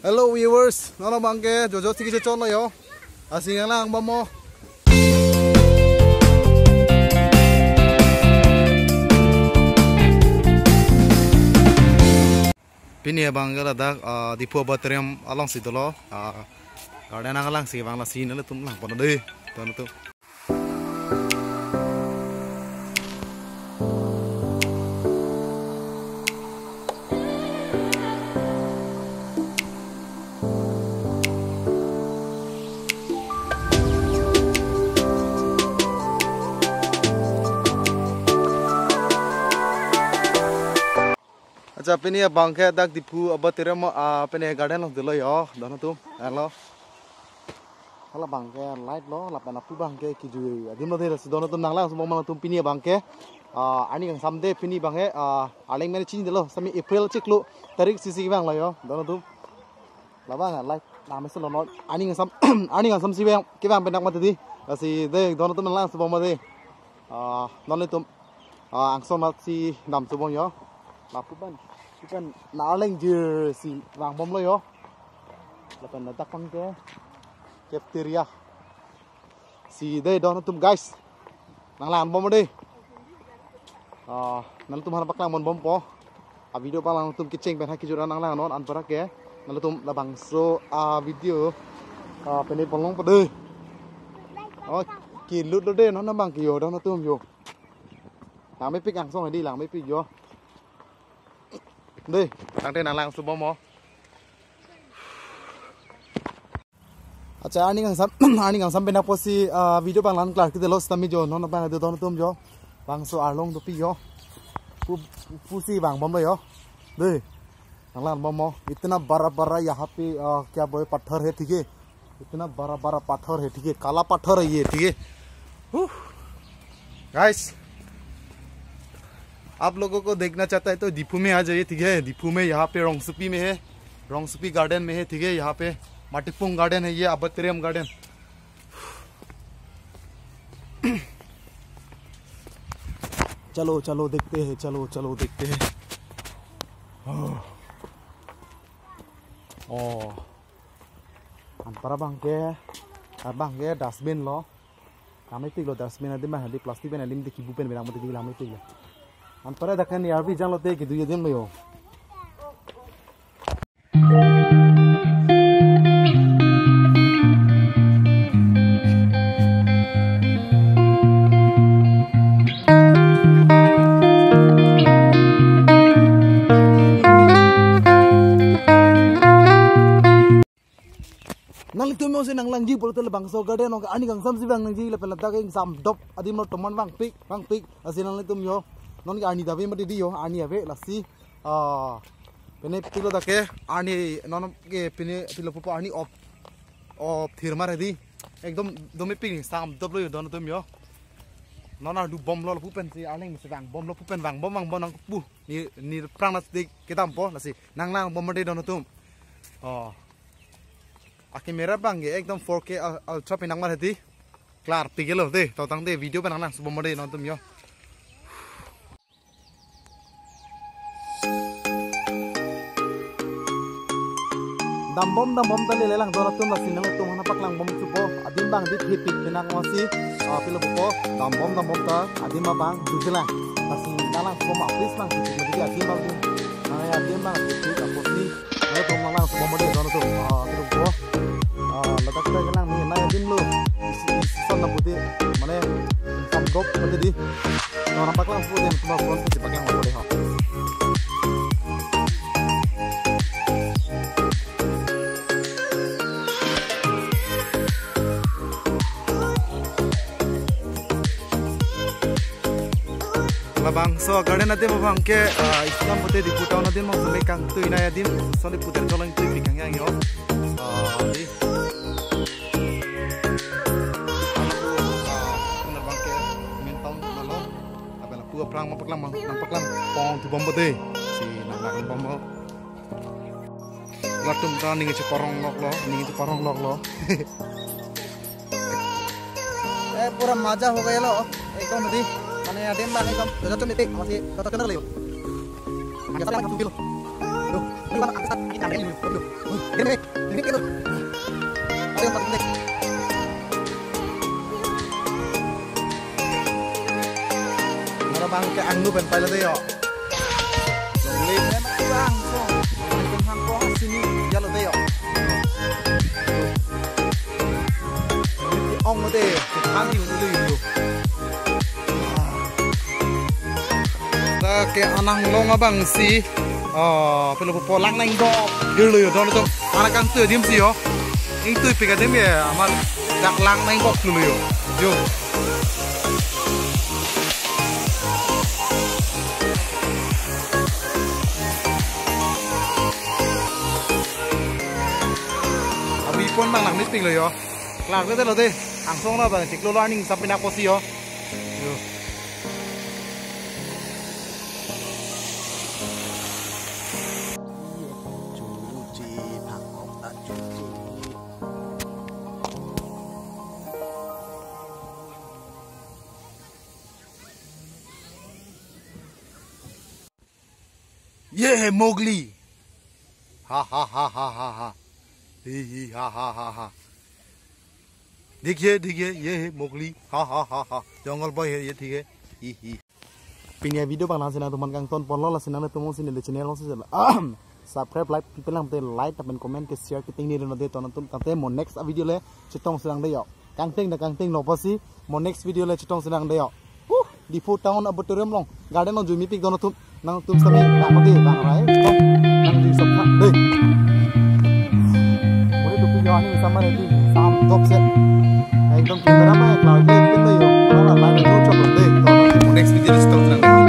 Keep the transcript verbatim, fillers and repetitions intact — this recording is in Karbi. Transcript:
Hello viewers, non abangke Jojo si kechechonlo yo. Lasi nanglangbomnon. Pini abangke ladak, ah, Diphu Arboretum alongsi dolo, ah, garden alongsi abang lasi nanglitum langponnon dei. Don atum. Accha, pini abangke dak Diphu Arboretum, ah, pini garden along dolo yo, don atum, helo. Hala abangke light lo, lapen lapu abangke kejui adim lo dei, lasi don atum nanglang subo ma atum pini abangke, ah, arni kangsam dei pini abangke, ah, arleng mene chinidelo, sami April chiklo tarik isi abang lo yo, don atum. Labang light, nang mesen lo non, arni kangsam, arni kangsam si abang, kevang pen dak mati dei, lasi dei, don atum nanglang subo ma dei. Ah, non atum, ah, angsong nasi dam subo yo. Lapu pen, lapu pen arleng jir si vangbomlo yo. Lapen ladak abangke cafeteria. Si dei don atum guys. Nanglangbomnon dei. Ah, nanglitum aphan paklang ponbompo. A video palang atum kecheng pen ha kejut an nanglangnon anparke. Nanglitum labangso a video, ah, pene ponlongpo dei. Oh, kelut lo dei non abangke yo don atum yo. Langmepik angsong dei, langmepik yo. Dei, tangte nanglang subo mo. Accha, arni kangsam, arni kangsam pen apotsi, ah, video abang lang klar kidelo sitame jo, non abang dei don atum jo. Bangso arlong dopik yo. Pu, pusi vangbomlo yo. Dei. Nanglangbomnon. इतना बड़ा बड़ा यहाँ पे, आ, क्या बोले, पत्थर है, ठीक है? इतना बड़ा बड़ा पत्थर है, ठीक है? काला पत्थर है ये, ठीक है? Huh. Guys, आप लोगों को देखना चाहता है तो दीफू में आ जाइए, ठीक है? दीफू में यहाँ पे रोंगसुपी में है, रोंगसुपी गार्डन में है, ठीक है? यहाँ पे माटीपुंग गार्डन है, ये आर्बोरेटम गार्डन। चलो, चलो, देखते हैं, चलो, चलो, देखते हैं। Oh. Oh. Anpar abangke, abangke dustbin lo. Langmepik lo dustbin adim, hadi plastic pen adim, dei kibu pen bilang mati langmepik lo. Anpar dak kan ya bi jang lote kedui adim lo yo. Nanglitum yo si nanglangji pulote labangso garden along arni kangsam si vang nangji lapen ladak ingsam dop adim lo toman vangpik, vangpik. Lasi nanglitum yo. Non ke arni dave mati dei yo, arni ave lasi. Ah, pine pilo dak ke arni non ke pine pilo pupo arni op, op thir mar dei. Ekdom domepik ni sam dop lo yo don atum yo. Non ardu bomlo lapu pensi arleng si vangbomlo lapu pen vangbom vangbom nangpu. Ni, ni prang nasi dei kedampo lasi nanglangbomnon dei don atum. Oh. A camera abangke ekdom four K ul-, ultra pen nangmar dei. Klarpik lo dei, to tangte video pen nanglang subomnon dei non atum yo. Dambom dambom ta lele lang don atum lasi nangtum hana paklangbom supo. Adim abang dei thepik pen nangmasi, ah, pilo pupo. Dambom dambom ta adim abang jujelang. Lasi nanglang subom ma please lang thepik mati adim abang. Nang adim abang thepik apotsi. Nangtum nanglang subomnon dei don atum. Ah, pilo pupo. Ah, ladak ta kelang ni nang adim lo. Isi, isi son na pute. Mane, sam dop mati dei. Nang paklang supo dei, cuma phone si paklang supo dei ha. Labangso garden adim abangke, ah, iskam pute Diphu town adim abang sumi kangtui nai adim, soli puter jolong tui pikang yang yo. Ah, dei. Ano po, ah, penerbang ke main town malo. Abang lapu aphrang ma paklang, ma, nang paklang pon tu bombo dei. Si nang nang bombo. Latum ta ning cheparong lok lo, ning cheparong lok lo. Eh, pura maja ho gaya lo. Ekdom dei. Mane adim abang ekdom. Jojo chum iti, masi jojo chum le. Mane sa lang tu kilo. Tuh, tuh, Nara bang ke angnu pen pai lo de yo. Lem nem bang so. Tum hang ko sini ya lo de yo. Ong de, hang yu lu yu. Ta ke anang long abang si. Oh, pelo po lang nang go. Yo lo yo, don to. Anak kangtui adim si yo. Ingtui pik adim ya, amat dak lang nang go lo yo. Yo. Abi pon bang lang ni pik lo yo. Klak le de lo de. Angsong lo bang chiklo lo aning sampina kosi yo. Yo. ये है मोगली। हा हा हा हा हा हा। ही ही हा हा हा हा। देखिए देखिए, ये है मोगली। हा हा हा हा। जंगल बॉय है ये, ठीक है। ही ही। Pini a video bang nang si nangtum aphan kangton ponlo, lasi nangtum si neli channel si subscribe, like, people lang te like, lapen comment ke share ke ting ni reno de to nangtum, tangte mo next a video le chetong si nang de yo. Kangteng na kangteng lo pasi, mo next video le chetong si nang de yo. Uh, Diphu town auditorium along, garden along jui mi pik don atum, nangtum sami, nang mati, nang rai, nang di sabha, de. Mori tupi yo ani sama ready, sam top set. Ekdom camera ma, cloud le, pin de yo. Nang rai, nang chok de. To, mo next video le chetong si nang de.